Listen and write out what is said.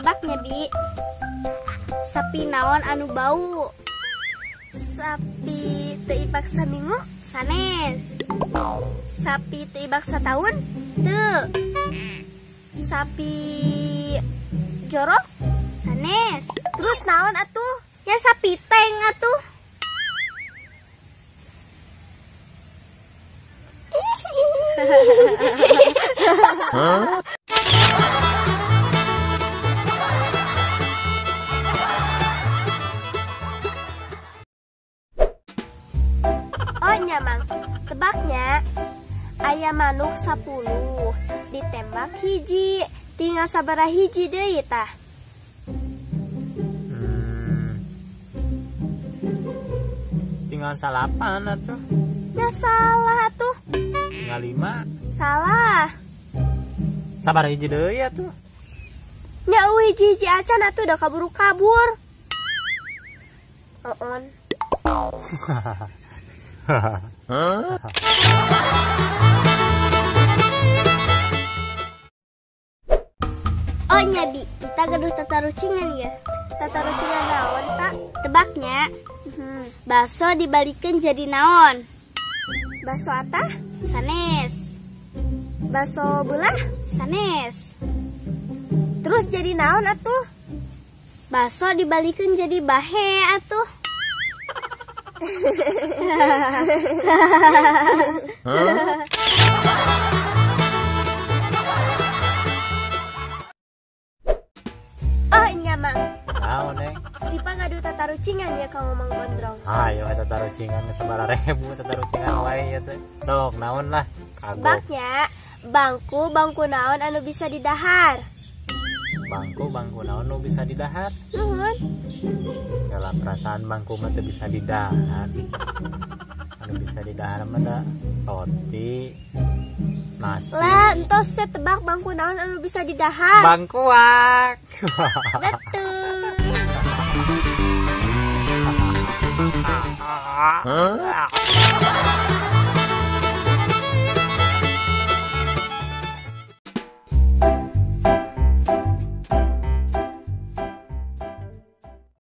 Tebaknya bi. Sapi naon anu bau? Sapi teu ibak saminggu? Sanes. Sapi teu ibak sataun? Teu. Sapi jorok? Sanes. Terus naon atuh? Ya sapi teng atuh. Huh? Oh nya Mang, tebaknya aya manuk 10 ditembak hiji, tinggal sabaraha hiji deui tah? Tinggal 8 atuh. Ya salah atuh. Tinggal 5. Salah. Sabaraha hiji deui atuh? Nya eueuh hiji-hiji acan atuh udah kaburu kabur. Oon. Huh? Oh nya bi, kita gaduh tatarucingan ya. Tatarucingan naon tak? Tebaknya. Baso dibalikeun jadi naon? Baso atah? Sanes. Baso belah? Sanes. Terus jadi naon atuh? Baso dibalikeun jadi bahe atuh. Huh? Oh nya Mang. Naon neng? Sipa ngadu tatarucingan ya kamu Mang Gondrong. Ayo tatarucingan sabaraha ribu tatarucingan wae ya teh. Sok naon lah kagok. Baknya bangku bangku naon anu bisa didahar? Bangku bangku naon nu bisa didahar? Nuhun. Dalam perasaan bangku mah teu bisa didahar. Anu bisa didahar mah da roti, nasi. Lah, entos saya tebak bangku naon anu bisa didahar. Bangkuak. Betul. Huh?